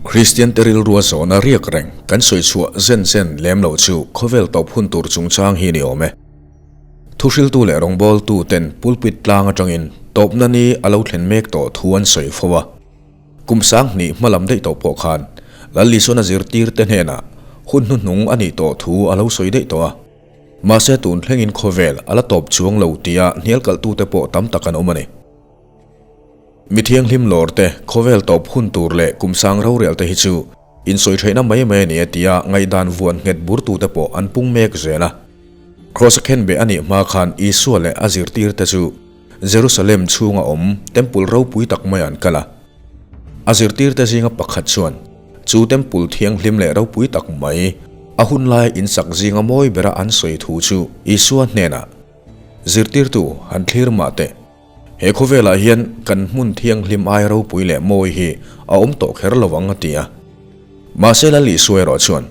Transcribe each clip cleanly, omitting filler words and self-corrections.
Kristian te rilrua zawhna riak reng kan sawi chhuah zen zen lem loh chu khawvel tawp hun tur chungchang hi ni awm e. Thuhriltu leh rawngbawltu ten pulpit tlang atangin tawpna ni a lo thlen mek tawh thu an sawi fo a. Kum 2000 hmalam daih tawh pawh khan Lal Isuana zirtirte hnenah hun hnuhnung a nih tawh thu a lo sawi daih tawh a. Mahse tun thlengin khawvel a la tawp chuang lo tia hnial kalhtute pawh tam tak an awm a ni. Mi thianghlim lawr te, khawvel tawp hun tur leh kum sang rorel te hi chu insawi theihna mai mai a ni a tia ngaihdan vuan nghet burtute pawh an pung mek zel a. Kraws a khenbeh a nih hma khan Isua leh a zirtirte chu Jerusalem chhunga awm Temple ropui tak maiah an kal a. A zirtirte zinga pakhat chuan chu Temple thianghlim leh ropui tak mai a hun laia insak zinga mawi bera an sawi thu chu Isua hnenah, Zirtirtu, han thlir mah teh. He khawvelah hian kan hmun thianghlim ai ropui leh mawi hi a awm tawh kher lo ang a ti a. Mahse Lal Isua erawh chuan,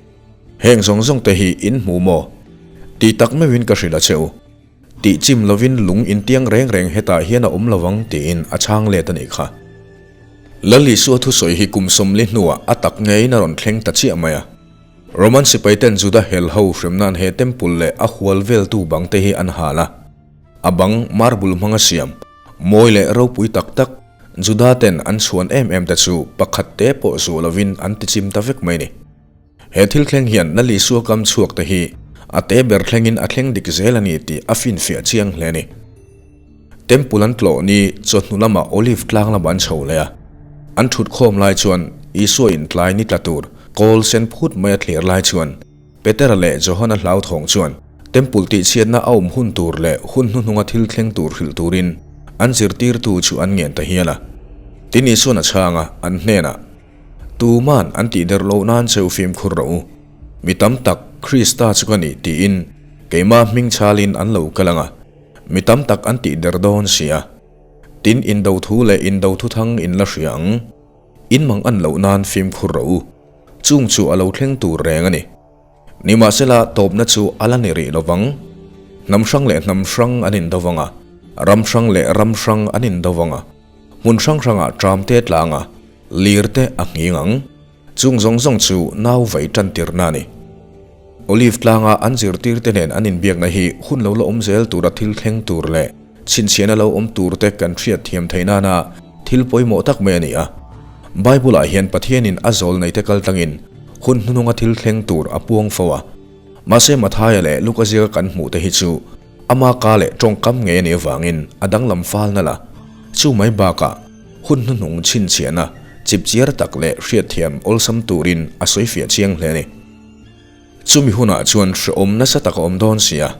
Heng zawng zawng te hi in hmu maw? Tih tak meuhin ka hrilh a che u. Tih chim lovin lung intiang reng reng hetah hian a awm lo ang tiin a chhang let a nih kha. Lal Isua thusawi hi kum 40 hnuah a tak ngeiin a rawn thleng ta chiah mai a. Roman sipaiten Juda hel ho hremna'n he temple leh a hual veltu bang te hi an hal a. A bang marble hmanga siam, mawi leh ropui tak tak, Juda ten an chhuan em em te chu pakhat te pawh zuah lovin an ti chim ta vek mai ni. He thil thleng hian Lal Isua kam chhuak te hi a te ber thlengin a thleng dik zel a ni tih a finfiah chiang hle a ni. Temple an tlawh ni chawhnu lamah Olive tlang lamah an chho leh a, an thut khawm lai chuan Isua intlai ni tla tur kawl sen phut mai a thlir lai chuan Petera leh Johana hlauthawng chuan Temple tihchhiatna a awm hun tur leh hun hnuhnunga thil thleng tur hrilh turin an zirtirtu chu an ngen ta hial a. Tin Isuan a chhang a, an hnenah, Tuman an tih der loh nan cheu fimkhur rawh u. Mi tam tak Krista chu ka ni tiin keimah hming chhalin an lo kal ang a, mi tam tak an tih der dawn si a. Tin indo thu leh indo thuthang in la hria ang. In mang an loh nan fimkhur rawh u. Chung chu a lo thleng tur reng a ni. Nimahsela, tawpna chu a la ni rih lo vang. Hnam hrang leh hnam hrang an indo vang a, ram hrang leh ram hrang an indo vang a, hmun hrang hrangah tram te tlang a, lir te a nghing ang. Chung zawng zawng chu nau vei tan tirna a ni. Olive tlanga an zirtirte nen an inbiakna hi hun lo la awm zel tura thil thleng tur leh chhinchhiahna lo awm turte kan hriat thiam theih nana thil pawimawh tak mai a ni a. Bible-ah hian Pathianin a zawl neite kal tlangin hun hnuhnunga thil thleng tur a puang fo a. Mahse Mathaia leh Luka ziaka kan hmuhte hi chu ama ka leh tawngkam ngei a nih avangin a danglam fal nalh a. Chu mai bakah hun hnuhnung chhinchhiahna chipchiar tak leh hriatthiam awlsam turin a sawifiah chiang hle a ni. Chumi hunah chuan hrehawm nasa tak a awm dawn si a,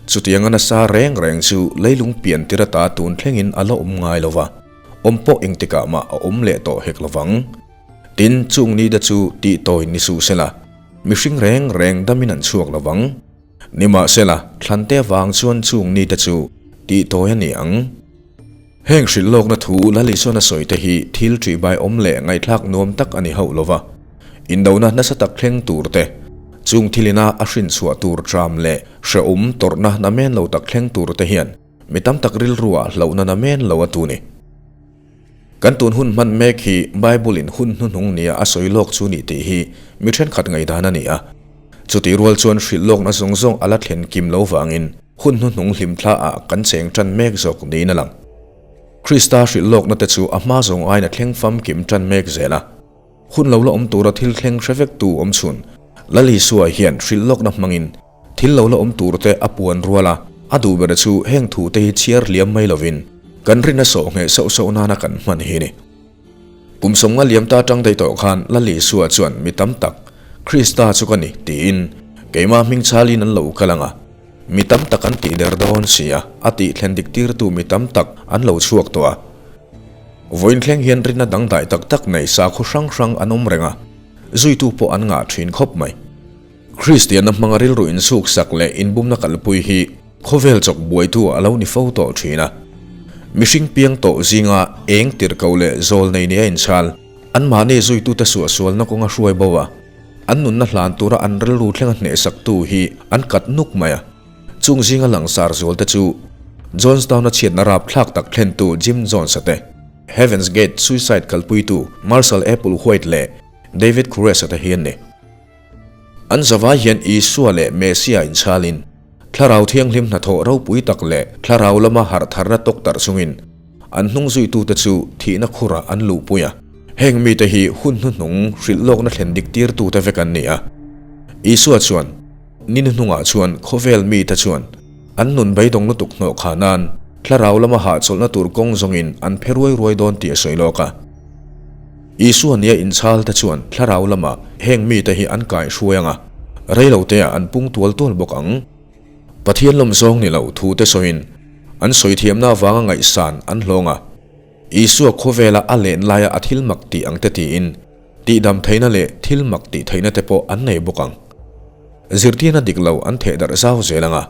chutianga nasa reng reng chu leilung pian tir ata tun thlengin a la awm ngai lo va, awm pawh engtikah mah a awm leh tawh hek lo vang. Tin, chung nite chu tih tawi ni suh sela, mihring reng reng damin an chhuak lo vang. Nimahsela, thlante avang chuan chung nite chu tih tawi a ni ang. Heng hrilh lawkna thu Lal Isuana sawi te hi thil ṭihbai awm leh ngaihthlak nuam tak a ni hauh lo va. Indona nasa tak thleng tur te, chung thilina a hrinchhuah tur ṭam leh hrehawm tawrhna namen lo tak thleng tur te hian mi tam tak rilruah hlauhna namen lo a tu ni. Kan tun hun hman mek hi Bible-in hun hnuhnung nia a sawi lawk chu ni tih hi mi ṭhenkhat ngaihdan a ni a. Chutih rual chuan hrilh lawkna zawng zawng a la thlen kim lo vangin, Hun hnuhnung hlimthla ah kan cheng tan mek zawk niin a lang. Krista hrilh lawkna te chu a hma zawng aiin a thleng famkim tan mek zel a. Hun lo la awm tura thil thleng hre vek tu awm chhun Lal Isua hian hrilh lawkna hmangin thil lo la awm tur te a puan rual a, a duh ber chu heng thu te hi chhiar liam mai lovin kan rinna sawh ngheh sauh sauh nana kan hman hi ni. Kum 50 liam ta tang daih tawh khan Lal Isua chuan mi tam tak Krista chu ka ni tiin keimah hming chhalin an lo kal ang a, Mi tam tak an tih der dawn si a, a tih thlen dik tirtu mi tam tak an lo chhuak tawh a. Vawiin thleng hian rinna dangdai tak tak nei sakhaw hrang hrang an awm reng a, zuitu pawh an ngah thin khawp mai. Kristianna hmanga rilru insuksak leh inbumna kalpui hi khawvel chawk buaitu a lo ni fo tawh thin a. Mihring piang tawh zinga eng tirhkoh leh zawl nei nia inchhal, anmahni zuitute suahsualna kawnga hruai bo a, An nunna hlan tura an rilru thlenga hnehsaktu hi an kat nuk mai a. Chung zinga langsar zualte chu Jonestown-a chhiatna rapthlak tak thlentu Jim Jones-a te, Heaven's Gate suicide kalpuitu Marshall Applewhite leh David Koresh-a te hi an ni. An zavai hian Isua leh Messia inchhalin, Thlarau Thianghlim hnathawh ropui tak leh Thlarau lama harhtharna tawktarh chungin an hnungzuitute chu thihna khurah an luhpui a. Heng mite hi hun hnuhnung hrilh lawkna thlen dik tirtute vek an ni a. Isua chuan, Ni hnuhnungah chuan khawvel mite chuan an nun beidawng lutuk hnawh kha nan Thlarau lama hahchawlhna tur kawng zawngin an phe ruai ruai dawn tih a sawi lawk a. Isua nia inchhal te chuan thlarau lamah heng mite hi an kai hruai ang a, reiloteah an pung tual tual bawk ang. Pathian lawm zawng ni lo thu te sawiin an sawi thiamna avanga ngaihsan an hlawng a, Isua khawvela a len laia a thil mak tih ang te tiin tihdam theihna leh thil mak tih theihna te pawh an nei bawk ang. Zirtirna dik lo an thehdarh zau zel ang a.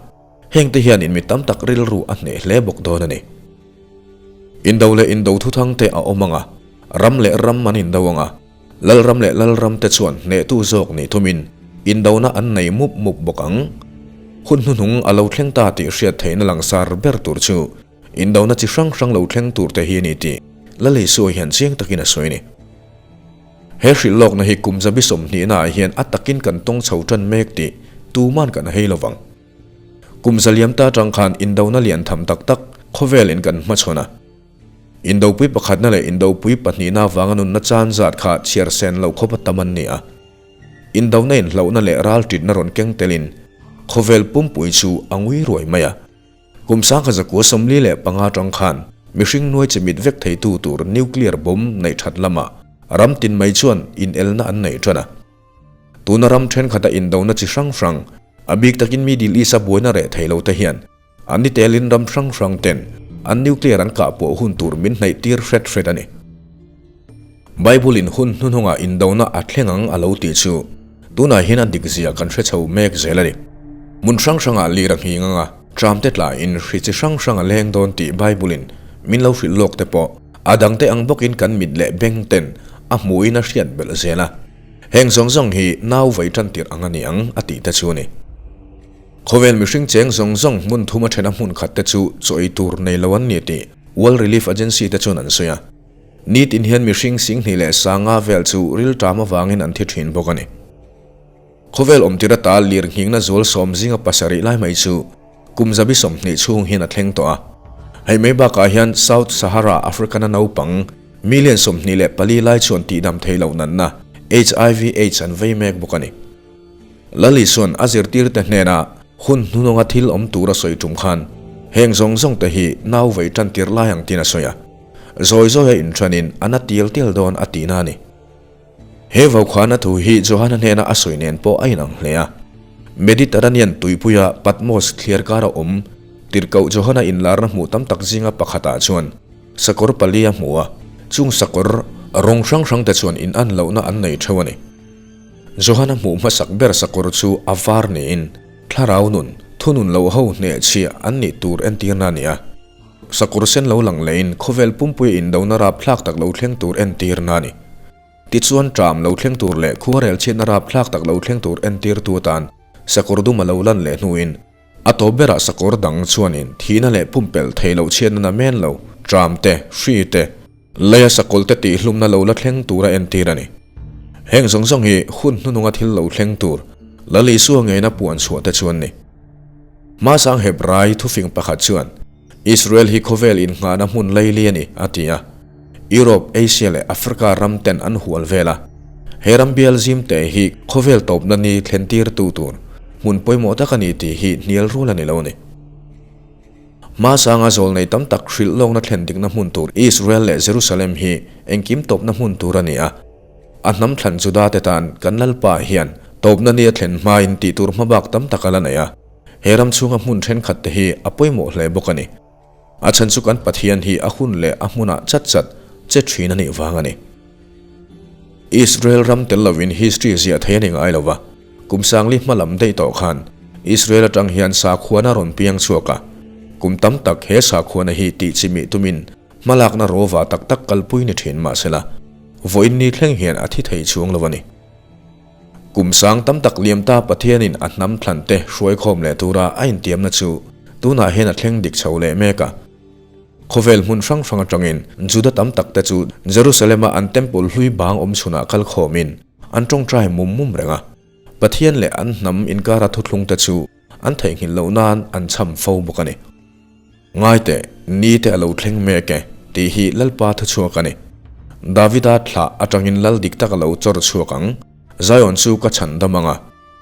Hengte hian in mi tam tak rilru a hneh hle bawk dawn a ni. Indo leh indo thuthang te a awm ang a, ram leh ram an indo ang a, lalram leh lalram te chuan hnehtu zawk nih thumin indona an nei mup mup bawk ang. Hun hnuhnung a lo thleng ta tih hriat theihna langsar ber tur chu indona chi hrang hrang lo thleng tur te hi a ni tih Laleisua hian chiang takin a sawi a ni. He hrilh lawkna hi kum zabi sawmhnihnaah hian a takin kan tawng chho tan mek tih tuman kan hei lovang. Kum zaliam ta atang khan indona lian tham tak tak khawvelin kan hmachhawn a. Indopui pakhatna leh indopui pahnihna avanga nunna chan zat kha chhiar sen lo khawp a tam an ni a. Indona inhlauhna leh ral titna rawn keng telin khawvel pumpui chu a ngui ruai mai a. Kum sangkhat zakua 45 atang khan mihring nuai chimit vek theitu tur nuclear bomb neih that lamah ram tin mai chuan inelna an neih tan a. Tuna ram thenkhat a indona chi hrang hrang, a bik takin Middle East-a buaina reh thei lo te hian an ni telin ram hrang hrang ten an nuclear an kah pawh hun tur min hnaih tir hret hret a ni. Bible-in hun hnuhnungah indona a thleng ang a lo tih chu tunah hian a dik zia kan hre chho mek zel a ni. Hmun hrang hrangah lir a nghing ang a, tramte tlaiin hri chi hrang hrang a leng dawn tih Bible-in min lo hrilh lawk te pawh a dangte ang bawkin kan mit leh beng ten a hmuhin a hriat belh zel a. Heng zawng zawng hi nau vei tan tirh ang a ni ang a tih te chu a ni. Khawvel mihring cheng zawng zawng hmun thum a thena hmun khat te chu chaw ei tur nei lo an ni tih World Relief Agency te chuan an sawi a. Nitin hian mihring singhnih leh sanga vel chu rilṭam avangin an thi ṭhin bawk a ni. Khawvel awmtir ata lir nghingna zual sawm zinga pasarih lai mai chu kum zabi 20 chhung hian a thleng tawh a. Hei mai bakah hian South Sahara African-a naupang million 24 lai chuan tihdam thei loh natna HIV AIDS an vei mek bawk a ni. Lali chuan a zirtirte hnena hun hnunawnga thil awm tura sawi tum khan heng zawng zawng te hi nau vei tan tir lai ang tiin a sawi a. Zawi zawia inṭhanin a na tial tial dawn a tihna a ni. He vaukhana thu hi Johana hnena a sawi nen pawh a inang hle a. Mediterranean tuipuia Patmos thliar kara awm tirhkoh Johana inlarna hmuh tam tak zinga pakhatah chuan sakawr pali a hmu a, chung sakawr rawng hrang hrangte chuan inan lohna an nei theuh a ni. Johana hmuh hmasak ber sakawr chu a var niin thlarau nun, thunun loh ho hnehchhiah an nih tur entirna a ni a. Sakawr sen lo lang leiin khawvel pumpuia indona rapthlak tak lo thleng tur entirna a ni. Tichuan ṭam lo thleng tur leh khuarel chhiatna rapthlak tak lo thleng tur entirtu atan sakawr dum a lo lan leh hnuin a tawp berah sakawr dang chuanin thihna leh pumpelh theih loh chhiatna na men lo, ṭam te, hri te, leia sakawlh te tihhlumna lo la thleng tur a entir a ni. Heng zawng zawng hi hun hnununga thil lo thleng tur Lal Isua ngeina puan chhuah te chu an ni. Hmasang Hebrai thufing pakhat chuan, Israel hi khawvel innghahna hmun laili a ni, a ti a. Europe, Asia leh Africa ram ten an hual vel a. He ram bial zim te hi khawvel tawpna ni thlentirtu tur hmun pawimawh tak a ni tih hi hnial rual a ni lo a ni. Hmasanga zawl nei tam tak hrilh lawkna thlen dikna hmun tur Israel leh Jerusalem hi engkim tawpna hmun tur a ni a. A hnam thlan Juda te tan kan Lalpa hian tawpna ni a thlen hmain tih tur hmabak tam tak a la nei a. He ram chhunga hmun thenkhat te hi a pawimawh hle bawk a ni. A chhan chu kan Pathian hi a hun leh a hmunah chat chat che thin a nih vang a ni. Israel ram tel lovin history ziah thei a ni ngai lo va, kum sangli hma lam daih tawh khan Israel atang hian sakhuana rawn piang chhuak a. Kum tam tak he sakhuana hi tih chimih tumin Hmalakna rawva tak tak kalpui ni thin mahsela, vawiin ni thleng hian a thi thei chhung lo a ni. Kum sang tam tak liam ta Pathianin a hnam thlan te hruaikhawm leh tura a intiamna chu tunah hian a thleng dik chho leh mek a. Khawvel hmun hrang hrang atangin Juda tam tak te chu Jerusalem-a an temple hlui bang awm chhunah kalkhawmin. An tawngtai mum mum reng a. Pathian leh an hnam inkara thuthlungte chu an theihnghilh loh nan an cham fo bawk a ni. Ngai teh, ni te a lo thleng mek e, tih hi Lalpa thuchhuak a ni. Davida thlah atangin lal dik tak a lo chawr chhuak ang. Zion chu ka chhan dam ang a,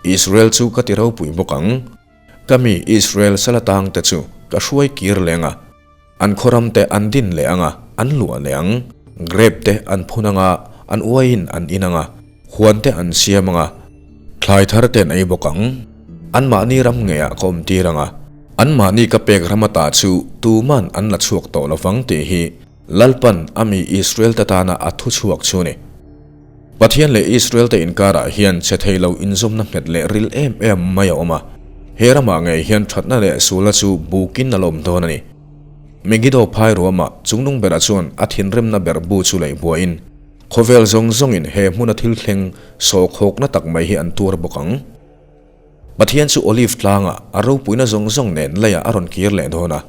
Israel chu ka ti ropui bawk ang. Ka mi Israel sala tang te chu ka hruai kir leng a, an khawram te an din leh ang a, an luah leh ang. Grape te an phun ang a, an uaiin an in ang a, huan te an siam ang a, thlai thar te an ei bawk ang. Anmahni ram ngeiah ka awm tir ang a, anmahni ka pek ram ata chu tuman an la chhuak tawh lo vang tih hi Lalpan a mi Israel te tana a thu chhuak chu a ni. Pathian leh Israel te inkarah hian che thei lo inzawmna nghet leh ril em em mai a awm a, he ramah ngei hian thatna leh sulna chu bukin a la awm dawn a ni. Megiddo phai ruamah chungnung berah chuan a thinrimna ber bu chu lei buaiin khawvel zawng zawngin he hmuna thil thleng sawhkhawkna tak mai hi an tuar bawk ang. Pathian chu Olive tlangah a ropuina zawng zawng nen leiah a rawn kir leh dawn a.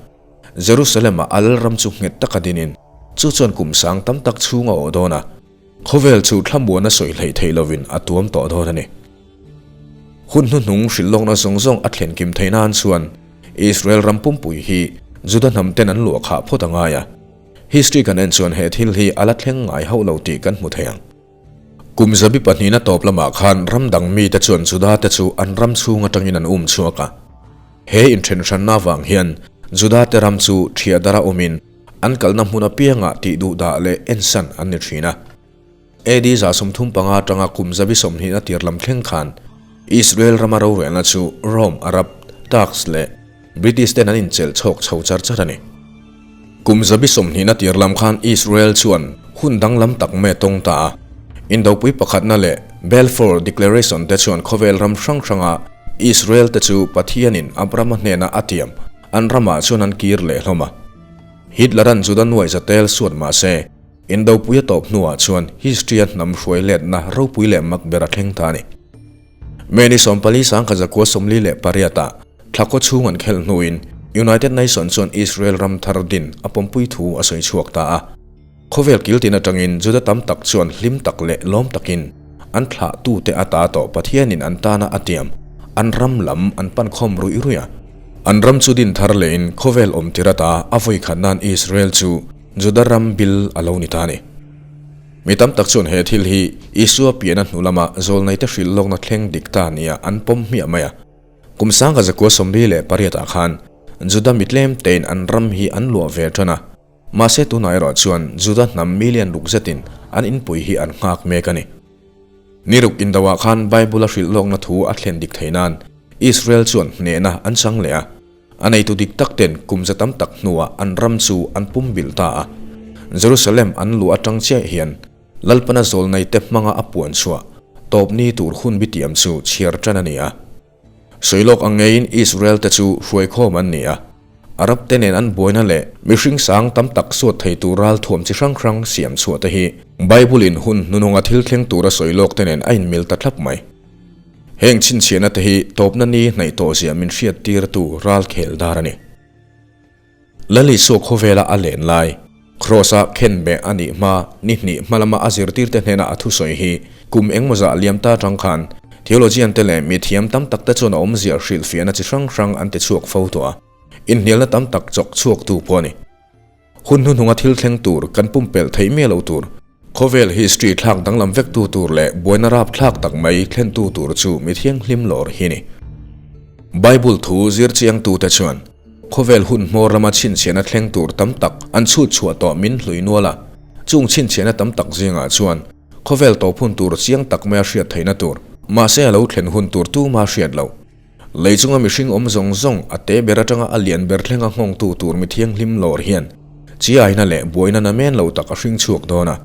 Jerusalem-a a lalram chu nghet taka dinin chu chuan kum sang tam tak chhung a awh dawn a, khawvel chu thlamuana sawi hleih theih lovin a tuam tawh dawn a ni. Hun hnuhnung hrilh lawkna zawng zawng a thlen kim theih nan chuan Israel ram pumpui hi Juda hnam ten an luah khah phawt a ngai a. History kan en chuan he thil hi a la thleng ngai hauh lo tih kan hmu thei ang. Kum zabi pahnihna tawp lamah khan ram dang mite chuan Juda te chu an ram chhung atangin an um chhuak a. He inthenhranna avang hian Juda te ram chu thiah dara awmin an kalna hmun apiangah tih duh dah leh ensan an ni thin a. AD 35 atanga kum zabi sawmhnihna tir lam thleng khan Israel rama rorelna chu Rome, Arab, Turks leh British ten an inchelh chhawk chho char char a ni. Kum zabi sawmhnihna tir lam khan Israel chuan hun danglam tak mai a tawng ta a. Indopui pakhatna leh Balfour Declaration te chuan khawvel ram hrang hranga Israel te chu Pathianin Abrahama hnena a tiam an ramah chuan an kir leh hlawm a. Hitler-a'n Juda nuai za tel suat mah se, Indopui a tawp hnuah chuan history-a hnam hruai letna ropui leh mak ber a thleng ta a ni. May ni 14 1948 ah thlakaw chhung an khelh hnuin United Nation chuan Israel ram thar din a pawmpui thu a sawi chhuak ta a. Khawvel kil tin atangin Juda tam tak chuan hlim tak leh lawm takin an thlah tute ata tawh Pathianin an tana a tiam an ram lam an pan khawm ruih ruih a. An ram chu din thar lehin khawvel awm tir ata a vawi khat nan Israel chu Juda ram bil a lo ni ta a ni. Mi tam tak chuan he thil hi Isua piahna hnu lama zawlneite hrilh lawkna thleng dik ta nia an pawm hmiah mai a. Kum sangha zakua 48 ah khan Juda mi tlem tein an ram hi an luah ve tan a. Mahse tunah erawh chuan Juda hnam million ruk zetin an inpui hi an nghak mek a ni. Ni ruk indoah khan Bible a hrilh lawkna thu a thlen dik theih nan Israel chuan hnehna an chang leh a. A neitu dik tak ten kum za tam tak hnuah an ram chu an pum bilh ta a. Jerusalem an luh atang chiah hian Lalpana zawlneite hmanga a puan chhuah tawp ni tur hun bitiam chu chhiar tan a ni a. Sawi lawk ang ngeiin Israel te chu hruaikhawm an ni a. Arab te nen an buaina leh mihring sang tam tak suat thei tur ral thuam chi hrang hrang siam chhuah te hi Bible in hun hnuhnunga thil thleng tura sawi lawk te nen a inmil ta thlap mai. Heng chhinchhiahna te hi tawpna ni hnaih tawh zia min hriat tirtu ral khel dar a ni. Lal Isua khawvela a len lai, Kraws-a khenbeh a nih hma ni hnih hma lama a zirtirte hnena a thusawi hi kum engmaw zah liam ta atang khan theologian te leh mi thiam tam tak te chuan a awmzia hrilhfiahna chi hrang hrang an ti chhuak fo tawh a, inhnialna tam tak chawk chhuaktu pawh a ni. Hun hnuhnunga thil thleng tur kan pumpelh theih miah lo tur, khawvel history thlak danglam vektu tur leh buaina rap thlak tak mai thlentu tur chu mi thianghlim lawr hi ni. Bible thu zir chiangtute chuan khawvel hun hmawr lama chhinchhiahna thleng tur tam tak an chhut chhuah tawh min hlui nual a, chung chhinchhiahna tam tak zingah chuan khawvel tawp hun tur chiang tak maia hriat theihna tur, mahse a lo thlen hun tur tuma hriat loh. Lei chunga mihring awm zawng zawng a te ber atanga a lian ber thlenga nghawngtu tur mi thianghlim lawr hian chiaina leh buaina na men lo tak a hring chhuak dawn a.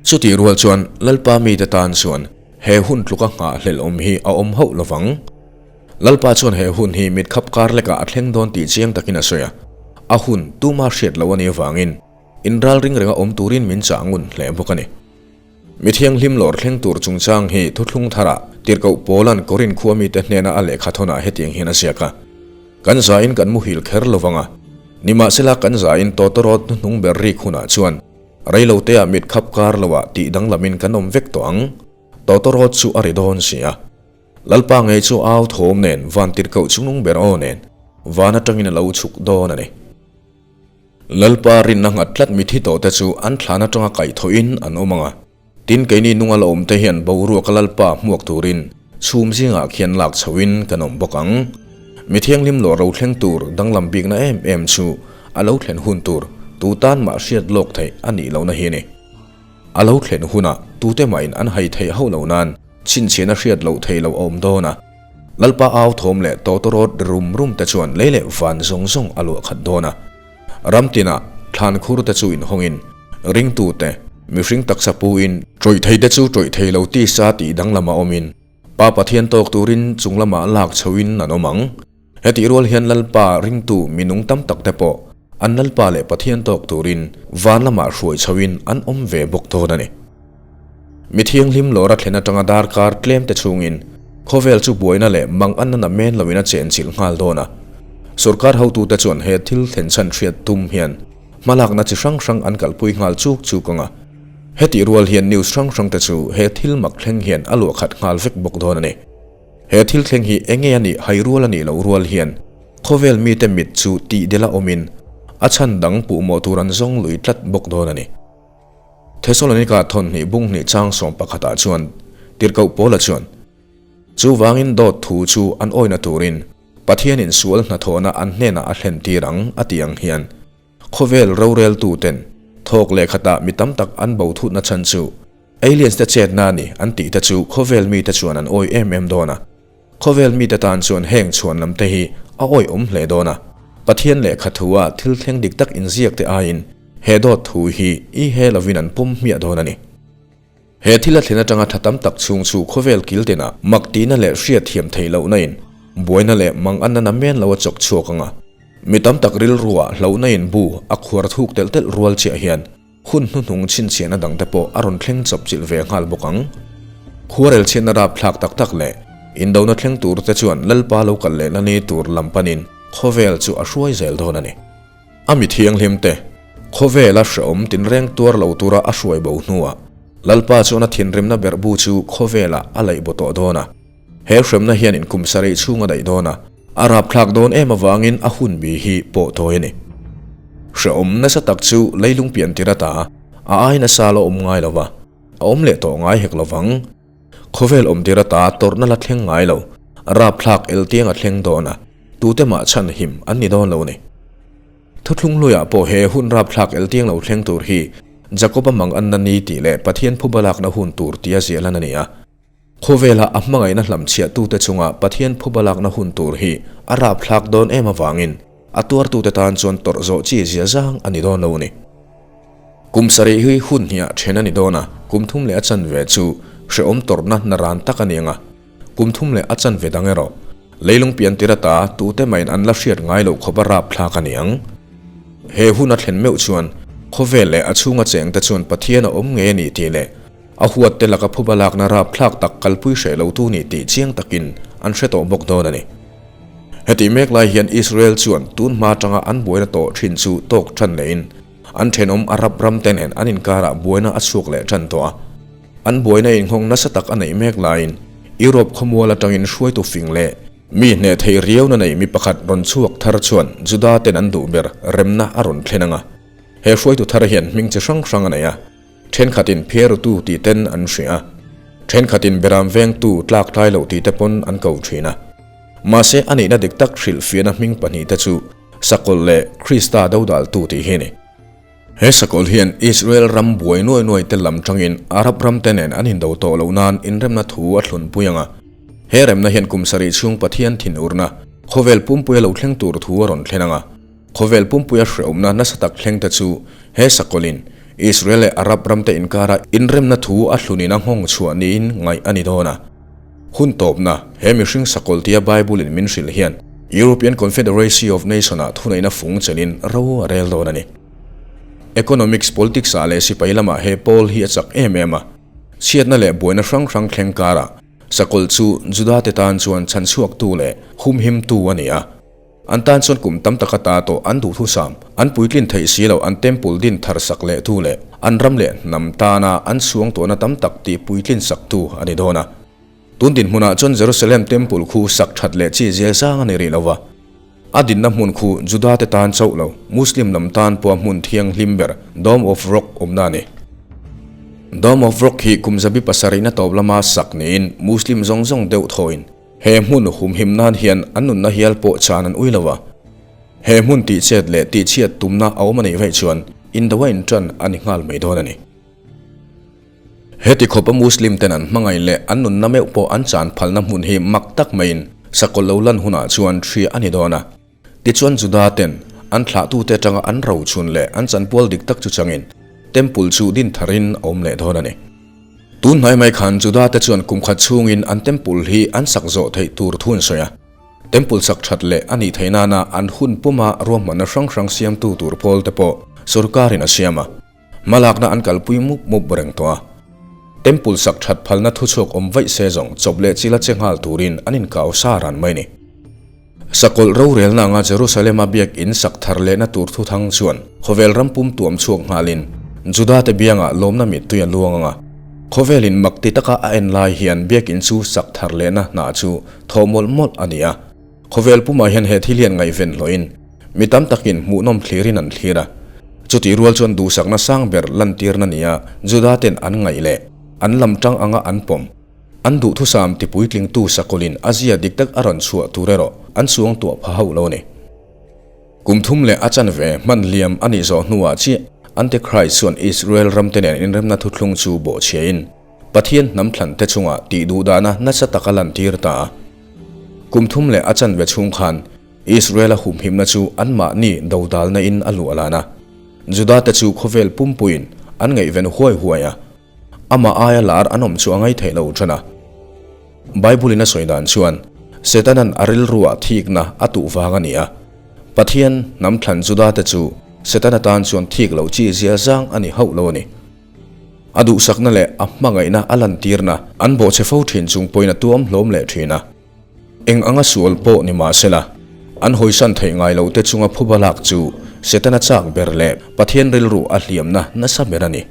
Chutih rual chuan Lalpa mite tan chuan he hun tluka nghahhlelh awm hi a awm hauh lovang. Lalpa chuan he hun hi mitkhap kar lekah a thleng dawn tih chiang takin a sawi a, a hun tuma hriat loh a nih avangin inralring renga awm turin min chah ngun hle bawk a ni. Mi thianghlim lawr thleng tur chungchang hi thuthlung tharah tirhkoh Paula'n Korin khua mite hnena a lehkha thawnah hetiang hian a ziak a, Kan zain kan muhil kher lo vang a, nimahsela kan zain tawtawrawt hnuhnung ber rik hunah chuan reiloteah mit khap kar loah tih danglamin kan awm vek tawh ang. Tawtawrawt chu a ri dawn si a. Lalpa ngei chu au thawm nen van tirhkoh chungnung ber aw nen van atangin a lo chhuk dawn a ni. Lalpa rinna nghat tlat mithi tawhte chu an thlan atanga kaihthawhin an awm ang a. Tin, keini nunga la awmte hian boruaka Lalpa hmuak turin chhum zingah khian lak chhoin kan awm bawk ang. Mi thianghlim lawh ro thleng tur danglam bikna em em chu a lo thlen hun tur tu tan mah hriat lawk theih a nih lohna hi a ni. A lo thlen hunah tute mahin an hai theih hauh loh nan chhinchhiahna hriat loh theih loh a awm dawn a. Lalpa au thawm leh tawtawrawt rum rum te chuan lei leh van zawng zawng a luah khat dawn a. Ram tinah thlan khur te chu inhawngin, ringtute, mihring taksa puin, ṭawih thei te chu ṭawih thei lo tisa tih danglam a awmin, Pa Pathian tawk turin chung lamah lak chhoin an awm ang. Hetih rual hian Lalpa ringtu minung tam tak te pawh an Lalpa leh Pathian tawk turin van lamah hruai chhoin an awm ve bawk dawn a ni. Mi thianghlim lawra thlen atanga darkar tlem te chhungin khawvel chu buaina leh mang an na men loin a chenchilh nghal dawn a. Sorkar hotute chuan he thil thlen chhan hriat tum hian hmalakna chi hrang hrang an kalpui nghal chuk chuk ang a. Hetih rual hian news hrang hrang te chu he thil mak thleng hian a luah khat nghal vek bawk dawn a ni. He thil thleng hi enge a nih hai rual a nih loh rual hian khawvel mite mit chu tih dela awmin a chhan dang puhmawh tur an zawng lui tlat bawk dawn a ni. Thesalonika thawnhnih bunghnih chang sawm pakhatah chuan tirhkoh Paula chuan, Chuvangin dawt thu chu an awina turin Pathianin sual hnathawhna an hnenah a thlen tir ang a ti ang hian khawvel roreltuten thawk leh khatah mi tam tak an bo thutna chhan chu aliens te chetna a ni an tih te chu khawvel mite chuan an awi em em dawn a. Khawvel mite tan chuan heng chhuan lam te hi a awihawm hle dawn a, Pathian lehkha thua thil thleng dik tak inziak te aiin he dawt thu hi i he lovin an pawm hmiah dawn a ni. He thil a thlen atanga tha tam tak chhung chu khawvel kil tinah mak tihna leh hriat thiam theih lohna in buaina leh mang anna na men lo a chawk chhuak ang a, mi tam tak rilruah hlauhna in bu a khuar thuk telh telh rual chiah hian Hun hnuhnung chhinchhiahna dangte pawh a rawn thleng chawp chilh ve nghal bawk ang. Khuarel chhiatna rapthlak tak tak leh indona thleng turte chuan Lalpa lo kal lehna ni tur lam panin khawvel chu a hruai zel dawn a ni. A mi thianghlimte, khawvela hrehawm tinreng tuar lo tura a hruai bo hnuah Lalpa chuan a thinrimna berhbu chu khawvelah a laih baw tawh dawn a. He hremna hian inkum sarih chhung a daih dawn a, a rapthlak dawn em avangin a hun bi hi pawh tawi a ni. Hrehawm nasa tak chu leilung pian tir ata a ai nasa la awm ngai lo va, a awm leh tawh ngai hek lo vang. Khawvel awm tir ata tawrhna la thleng ngai lo, rapthlak eltiang a thleng dawn a, tute mah chhan him an ni dawn lo a ni. Thuthlung hluiah pawh he hun rapthlak eltiang lo thleng tur hi Jakob-a mang anna ni tih leh Pathian phuba lakna hun tur tia ziah lan a ni a. Khawvela a hmangaihna hlamchhiahtute chunga Pathian phuba lakna hun tur hi a rapthlak dawn em avangin a tuartute tan chuan tawrh zawh chi zia zang a ni dawn lo a ni. Kum sarih hi hun hniah then a ni dawn a, kum thum leh a chanve chu hrehawm tawrhna naran tak a ni ang a, kum thum leh a chanve dang erawh leilung pian tir ata tute mahin an la hriat ngai loh khawp a rapthlak a ni ang. He hun a thlen meuh chuan khawvel leh a chhunga chengte chuan Pathian a awm ngei a ni tih leh A huat te laka phuba lakna rapthlak tak kalpui hreh lo tu nih tih chiang takin an hre tawh bawk dawn a ni. Hetih mek lai hian Israel chuan tun hma atanga an buaina tawh thin chu tawk tan lehin an thenawm Arab ram te nen an inkarah buaina a chhuak leh tan tawh a. An buaina inghawng nasa tak a neih mek laiin Europe khawmual atangin hruaitu fing leh mi hneh theih riauna nei mi pakhat rawn chhuak thar chuan Juda ten an duh ber remna a rawn thlen ang a. He hruaitu thar hian hming chi hrang hrang a nei a. Thenkhatin phiarutu tih ten an hria a, thenkhatin beram vengtu tlak tlai loh tih te pawn an ko thin a. Mahse a nihna dik tak hrilhfiahna hming pahnih te chu Sakawlh leh Krista dodaltu tih hi a ni. He sakawlh hian Israel ram buai nuai nuai te lam tangin Arab ram te nen an indo tawh loh nan inremna thu a thlunpui ang a. He remna hian kum sarih chhung Pathian thinurna khawvel pumpuia lo thleng tur thu a rawn thlen ang a. Khawvel pumpuia hrehawmna nasa tak thleng te chu he sakawlhin Israel leh Arab ramte inkara inremna thu a hlunin a nghawng chhuah niin ngaih a ni dawn a. Hun tawpna, he mihring sakawlh tia Bible-in min hrilh hian European Confederacy of Nation-ah thuneihna fung chelin ro a rel dawn a ni. Economics, politics-ah leh sipai lamah he pawl hi a chak em em a. Chhiatna leh buaina hrang hrang thleng karah sakawlh chu Juda-te tan chuan chhanchhuaktu leh humhimtu a ni a. An tan chuan kum tam tak ata tawh an duhthusam, an puitlin theih si loh an temple din thar sak leh tu leh an ram leh hnam tana an suangtuahna tam tak tih puitlin sak tu a ni dawn a. Tun dinhmunah chuan Jerusalem temple khu sak that leh chi zel sang a ni rih lo va. A dinna hmun khu Juda te tan chauh lo, Muslim lam tan pawha hmun thianghlim ber Dome of Rock awmna a ni. Dome of Rock hi kum zabi pasarihna tawp lama sak niin Muslim zawng zawng deuh thawin he hmun humhim nan hian an nunna hial pawh chan an ui lo a. He hmun tihchet leh tihchhiat tumna a awm a nih vaih chuan Indo-a inṭan a ni nghal mai dawn a ni. Heti khawpa Muslim ten an hmangaih leh an nunna meuh pawh an chan phalna hmun hi mak tak maiin sakawlh lo lan hunah chuan hria a ni dawn a. Tichuan Juda ten an thlahtute atanga an rochun leh an chanpual dik tak chu changin Temple chu din tharin a awm leh dawn a ni. Tun hnai mai khan Juda te chuan kum khat chhungin an Temple hi an sak zawh theih tur thu an sawi a. Temple sak that leh a nih theih nana an hun puma ruahmanna hrang hrang siamtu tur pawl te pawh sorkarin a siam a. Hmalakna an kalpui mup mup reng tawh a. Temple sak that phalna thuchhuak awm vaih se zawng chawp leh chila che nghal turin an inkau sa ran mai ni. Sakawlh rorelna anga Jerusalem-a biakinn sak thar lehna tur thuthang chuan khawvel ram pum tuam chhuak nghalin Juda-te biangah lawmna mittui a luang ang a. Khawvelin mak ti taka a en lai hian biakinn chu sak thar lehna hna chu thawh mawlh mawlh a ni a. Khawvel pumah hian he thil hian ngaihven hlawhin mi tam takin hmuhnawm thlirin an thlir a. Chutih rual chuan duhsakna sang ber lantirna nia Juda ten an ngaih leh an lam tang anga an pawm. An duhthusam ti puitlingtu sakawlin a zia dik tak a rawn chhuah tur erawh an suangtuah pha hauh lo a ni. Kum thum leh a chanve hman hliam a nih zawh hnuah chiah Antichrist chuan Israel ramte nen inremna thuthlung chu bawhchhiain Pathian hnam thlan te chungah tih duhdahna nasa taka lantir ta a. Kum thum leh a chanve chhung khan Israel-a humhimna chu anmahni dodalna in a luah lan a. Juda-te chu khawvel pumpuiin an ngaihven huai huai a. Amah aia lar an awm chu a ngaihtheih lo than a. Bible-in a sawi dan chuan Setanan a rilruah thikna a tuh vang a ni a. Pathian hnam thlan Juda-te chu Setana tan chuan thik loh chi zia zang a ni hauh lo a ni. A duhsakna leh a hmangaihna a lantirna an bawhchhe fo thin chung pawhin a tuam hlawm leh thin a. Eng anga sual pawh ni mah sela, an hawisan theih ngai lote chunga phuba lak chu Setana chak ber leh Pathian rilru a hliamna nasa ber a ni.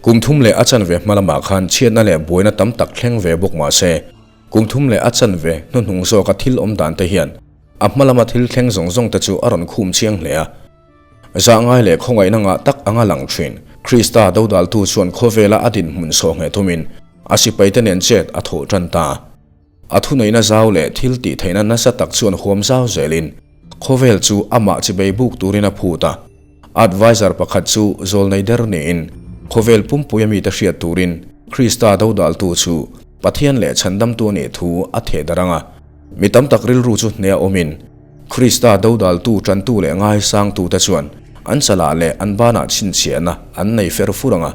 Kum thum leh a chanve hma lamah khan chhiatna leh buaina tam tak thleng ve bawk mah se, kum thum leh a chanve hnuhnung zawka thil awm dan te hian a hma lama thil thleng zawng zawng te chu a rawn khum chiang hle a. Zah ngai leh khawngaihna ngah tak anga lang thin. Krista dodaltu chuan khawvela a dinhmun sawhngheh thumin a sipaite nen chet a thawh tan ta. A thuneihna zau leh thil tih theihna nasa tak chuan huam zau zelin khawvel chu amah chibei buk turin a phut a. Adviser pakhat chu zawlnei der niin khawvel pumpui a mite hriat turin Krista dodaltu chu Pathian leh chhandamtu a nih thu a theh darh ang a. Mi tam tak rilru chu hneh a awmin Krista dodaltu tantu leh ngaisangtute chuan an chalah leh an banah chhinchhiahna an nei fer fur ang a,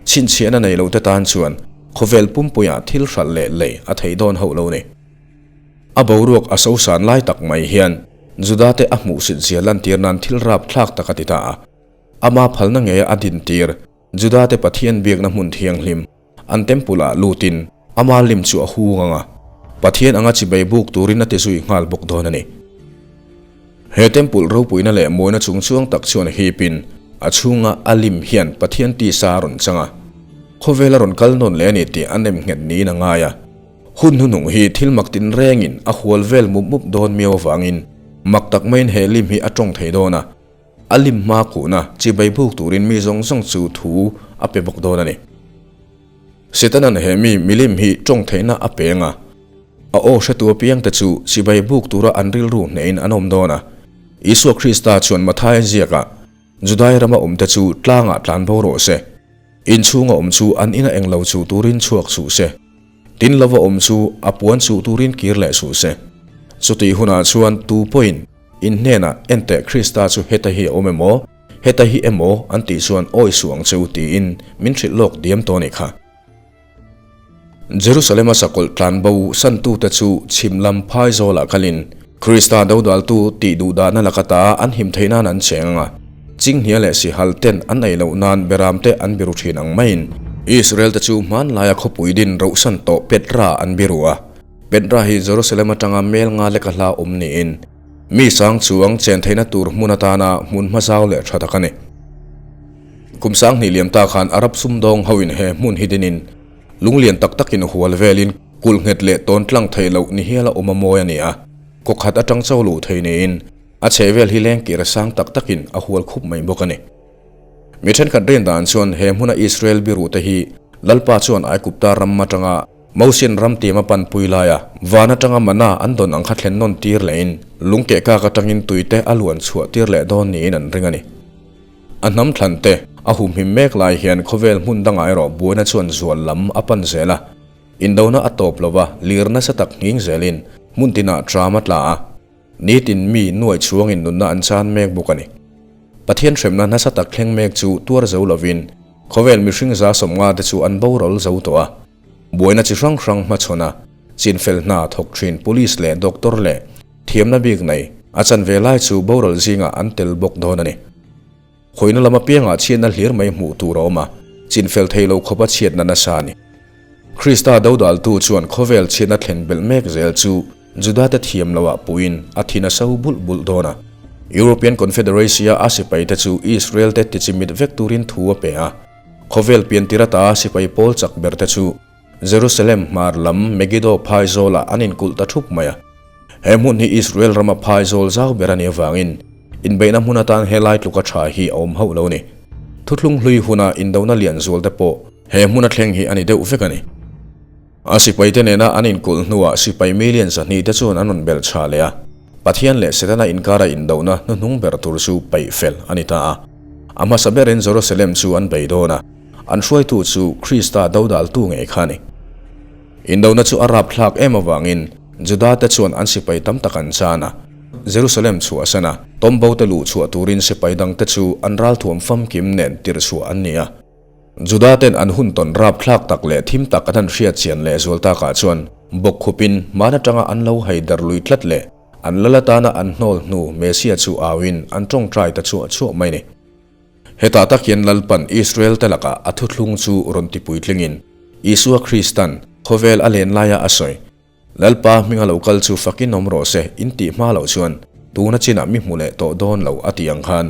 chhinchhiahna nei lote tan chuan khawvel pumpuiah thil hralh leh lei a thei dawn hauh lo ni. A boruak a sosan lai tak mai hian Judate a hmuhsit zia lantir nan thil rapthlak tak a ti ta a, ama phalna ngeia a dintir Judate Pathian biakna hmun thianghlim An temple-ah lutin ama lim chu a hung ang a, Pathian anga chibei buk turin a ti zui nghal bawk dawn a ni. He temple ropuina leh mawina chung chuang tak chuan hipin a chhunga a lim hian Pathian tisa a rawn chang a, khawvel a rawn kal nawn leh a ni tih a nem nghet niin a ngai a. Hun hnuhnung hi thil mak tinrengin a hual vel mup mup dawn miau avangin mak tak maiin he lim hi a tawng thei dawn a. A lim hma kuhna chibai buk turin mi zawng zawng chu thu a pe bawk dawn a ni. Setanan he mi milim hi tawng theihna a peng a, a aw hretu apiangte chu chibai buk tura an rilru hnehin an awm dawn a. Isua Krista chuan Mathaia ziakah, Judai rama awmte chu tlangah tlan bo rawh se. Inchhunga awm chu an ina englo chu turin chhuak suh se. Tin lova awm chu a puan chuh turin kir leh suh se. Chutih hunah chuan tu pawhin in hnenah Enteh Krista chu heta hi a awm emaw, heta hi emaw an tih chuan awi suh ang che u tiin min hrilh lawk diam tawh a nih kha. Jerusalem-a sakawlh tlanbo santute chu chhim lam phai zawlah kalin Krista dodaltu tih duhdahna laka ta an him theih nan an cheng ang a, chinghnia leh sihal ten an ei loh nan beramte an biru thin ang maiin Israel-te chu hmanlaia khawpui din rohsan tawh Petra an biru a. Petra hi Jerusalem atanga mel nga leka hla awm niin. Mi sang chuang chen theihna tur hmun atana hmun hmazau leh tha tak a ni. Kum 2000 liam ta khan Arab sumdawng hoin he hmun hi dinin lunglian tak takin hual velin kulh nghet leh tawn tlang theih loh ni hial a awm a mawi a ni a, kaw khat atang cho luh thei niin a chhehvel hi lengkir sang tak takin a hual khup mai bawk a ni. Mi thenkhat rin dan chuan he hmuna Israel biruhte hi Lalpa chuan Aigupta ram atanga Mosian ram tiam a panpui laia van atanga mana an dawn ang kha thlen nawn tir lehin lung keh kak atangin tuite a luan chhuah tir leh dawn niin an ring a ni. A hnam thlan te a humhim mek lai hian khawvel hmun dangah erawh buaina chuan zual lam a pan zel a. Indona a tawp lova lir nasa tak nghing zelin hmun tinah tram a tla a. Nitin mi nuai chhuangin nunna an chan mek bawk a ni. Pathian hremna nasa tak thleng mek chu tuar zo lovin khawvel mihring 150 te chu an boral zo tawh a. Buaina chi hrang hrang hmachhawn a, chinfel hna thawk thin police leh doctor leh thiamna bik nei a chanve lai chu boral zingah an tel bawk dawn a ni. Khawihna lam apiangah chhiatna hlir mai hmuh tur a awm a, chinfel thei lo khawpa chhiatna nasa a ni. Krista dodaltu chuan khawvel chhiatna thlen belh mek zel chu Judate thiam loah puiin a thin a so bulh bulh dawn a. European Confederacy-a a sipaite chu Israel-te tichimit vek turin thu a pe a. Khawvel piantir ata sipai pawl chak berte chu Jerusalem hmar lam Megiddo phaizawlah an inkulh ta thup mai a. He hmun hi Israel rama phaizawl zau ber a nih avangin inbeihna hmun atan helai tluka tha hi a awm hauh lo a ni. Thuthlung hlui huna indona lian zual te pawh he hmuna thleng hi a ni deuh vek a ni. A sipaite nena an inkulh hnuah sipai million 200 te chuan an rawn belh chha leh a, Pathian leh Setana inkara indohna hnuhnung ber tur chu paih fel a ni ta a. A hmasa berin Jerusalem chu an bei dawn a, an hruaitu chu Krista dodaltu ngei kha a ni. Indona chu a rapthlak em avangin Judate chuan an sipai tam tak an chan a, Jerusalem chhuahsan a, tawmbote luh chhuah turin sipai dangte chu an ralthuam famkim nen tirhchhuah an ni a. Juda ten an hun tawn rapthlak tak leh thim tak an han hriat chian leh zual takah chuan bawk khupin hman atanga an lo hai dar lui tlat leh an lal atana an hnawl hnu Messiah chu auin an tawngtai ta chhuah chhuah mai ni. Hetah tak hian Lalpan Israel te lakah a thuthlung chu rawn ti puitlingin Isua Kristan khawvel a len laia a sawi Lalpa hminga lo kal chu fakin awm rawh se in tih hma loh chuan tuna chinah mi hmu leh tawh dawn lo a tih ang khan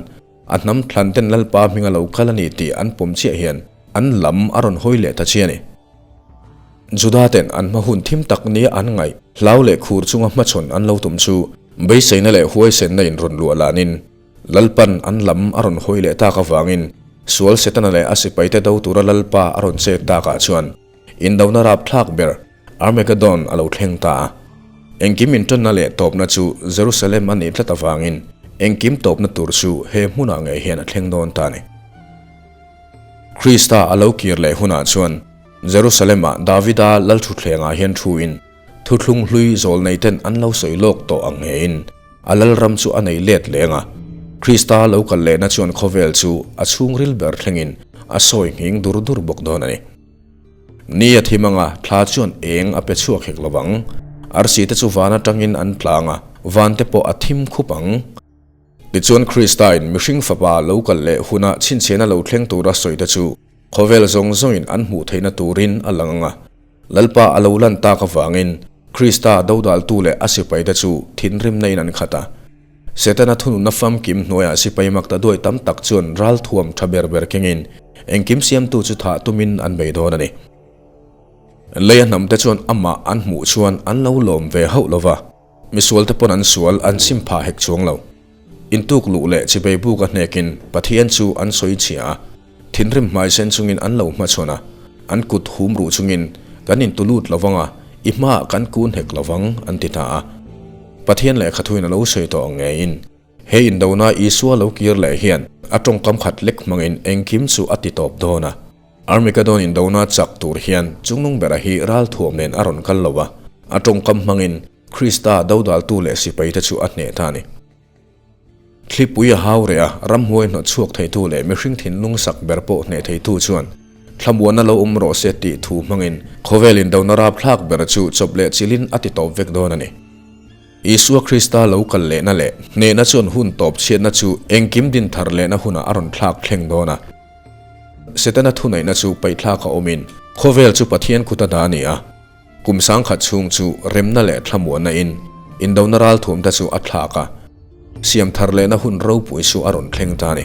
a hnam thlan ten Lalpa hminga lo kal a ni tih an pawm chiah hian an lam a rawn hawi leh ta chiah a ni. Juda ten an hma hun thim tak nia an ngaih hlau leh khur chunga hmachhawn an lo tum chu beiseina leh huaisenna in rawn luah lanin Lalpan an lam a rawn hawi leh tak avangin sual Setana leh a sipaite do tura Lalpa a rawn chet takah chuan indona rapthlak ber Armageddon a lo thleng ta a. Engkim inṭanna leh tawpna chu Jerusalem a nih tlat avangin engkim tawpna tur chu he hmunah ngei hian a thleng dawn ta a ni. Krista a lo kir leh hunah chuan Jerusalem-ah Davida lalṭhutthlengah hian thuin thuthlung hlui zawl neiten an lo sawi lawk tawh ang ngeiin a lalram chu a nei let leng a. Krista lo kal lehna chuan khawvel chu a chhungril ber thlengin a sawi nghing dur dur bawk dawn a ni. Ni a thim anga thla chuan eng a pe chhuak hek lo vang. Arsi te chu van atangin an tlang a, van te pawh a thim khup ang. Tichuan Kristain mihring fapa lo kal leh huna chhinchhiahna lo thleng tura sawi te chu khawvel zawng zawngin an hmuh theihna turin a lang ang a. Lalpa a lo lan tak avangin Krista dodaltu leh a sipai te chu thinrimna in an khat a. Setana thununna famkim hnuaiah sipai mak ta duai tam tak chuan ralthuam tha ber ber kengin engkim siamtu chu thah tumin an bei dawn a ni. Leia hnamte chuan amah an hmuh chuan an lo lawm ve hauh lo va, misualte pawn an sual an sim phah hek chuang lo. Intuk luh leh chibei buk a hnekin Pathian chu an sawi chhia a, thinrim hmaisen chungin an lo hmachhawn a, an kut hum ruh chungin kan intulut lo vang a, i hmaah kan kun hek lo vang an ti ta a. Pathian lehkha thuin a lo sawi tawh ang ngeiin, he indona Isua lo kir leh hian a tawngkam khat lek hmangin engkim chu a ti tawp dawn a. Armageddon indona chak tur hian chungnung bera hi ralthuam nen a rawn kal lo a, a tawngkam hmangin Krista dodaltu leh sipaite chu a hneh ta a ni. Thlipui a hau reh a, ramhuai hnawt chhuak theitu leh mihring thinlung sak ber pawh hneh theitu chuan thlamuanna lo awm rawh se tih thu hmangin khawvel indona rapthlak ber chu chawp leh chilhin a ti tawp vek dawn a ni. Isua Krista lo kal lehna leh hnehna chuan hun tawp chhiatna chu engkim din thar lehna hunah a rawn thlak thleng dawn a. Setana thuneihna chu paihthlak a awmin khawvel chu Pathian kut a dah a ni a. Kum 1000 chhung chu remna leh thlamuanna in indona ralthuam te chu a thlak a. siam thar lehna hun ropui chu a rawn thleng ta a ni.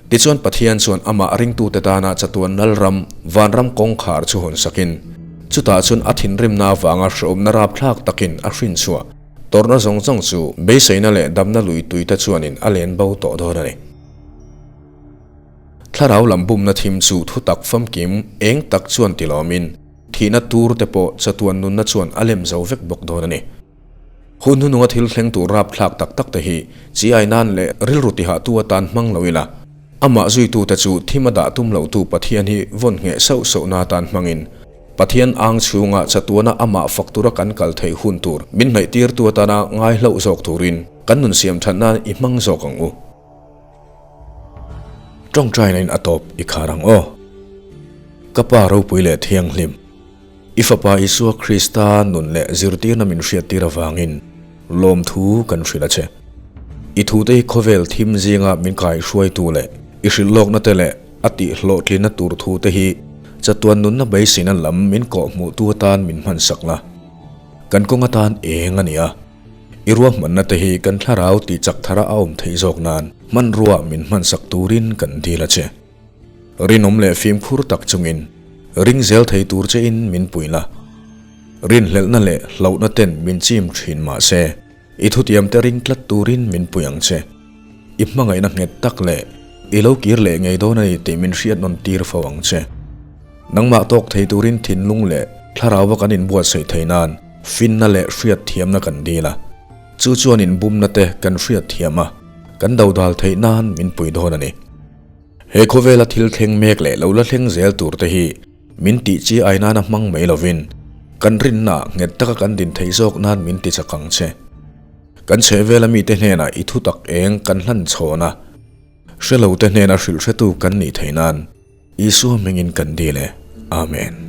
Tichuan Pathian chuan amah ringtute tana chatuan Lalram, vanram kawngkhar chu hawn sakin, chutah chuan a thinrimna avanga hrehawmna rapthlak takin a hrin chhuah tawrhna zawng zawng chu beiseina leh damna lui tuite chuanin a len bo tawh dawn a ni. Thlarau lam bumna thim chu thutak famkim eng tak chuan tilawmin thihna tur te pawh chatuan nunna chuan a lem zo vek bawk dawn a ni. Hun hnununga thil thleng tur rapthlak tak tak te hi chi ai nan leh rilru tihahtu atan hmang lo ila, amah zuitute chu thim a dah tum lotu Pathian hi vawn ngheh sauh sauhna atan hmangin Pathian ang chhunga chatuana amah fak tura kan kal theih hun tur min hnaihtirtu atana ngai hlauh zawk turin kan nun siam that nan i hmang zawk ang u. Tawngtaina in a tawp i khar ang aw. Ka Pa ropui leh thianghlim, i Fapa Isua Krista nun leh zirtirna min hriattir avangin lawmthu kan hrilh a che. I thute hi khawvel thim zinga min kaihhruaitu leh i hrilhlawkna te leh a tihhlawhtlinna tur thute hi chatuan nunna beiseina lam min kawhhmuhtu atan min hmansak la. Kan kawng atan eng a ni a. I ruahmanna te hi kan thlarau tih chak thara a awm theih zawk nan hmanrua min hmansak turin kan dil a che. Rinawm leh fimkhur tak chungin ring zel thei tur chein min pui la. Rinhlelhna leh hlauhna ten min chim thin mah se, i thutiam te ring tlat turin min pui ang che. I hmangaihna nghet tak leh i lo kir leh ngei dawn a ni tih min hriat nawn tir fo ang che. Nangmah tawk thei turin thinlung leh thlarauva kan inbuatsaih thei nan finna leh hriatthiamna kan dil a. Chu chuan inbumna te kan hriatthiam a, kan dodal theih nan min pui dawn a ni. He khawvela thil thleng mek leh lo la thleng zel tur te hi min tih chi ai nana hmang mai lovin kan rinna nghet taka kan din theih zawk nan min ti chak ang che. Kan chhehvela mite hnenah i thutak eng kan hlan chhawn a, hrelote hnena hrilhhretu kan nih theih nan Isua hmingin kan dil e. Amen.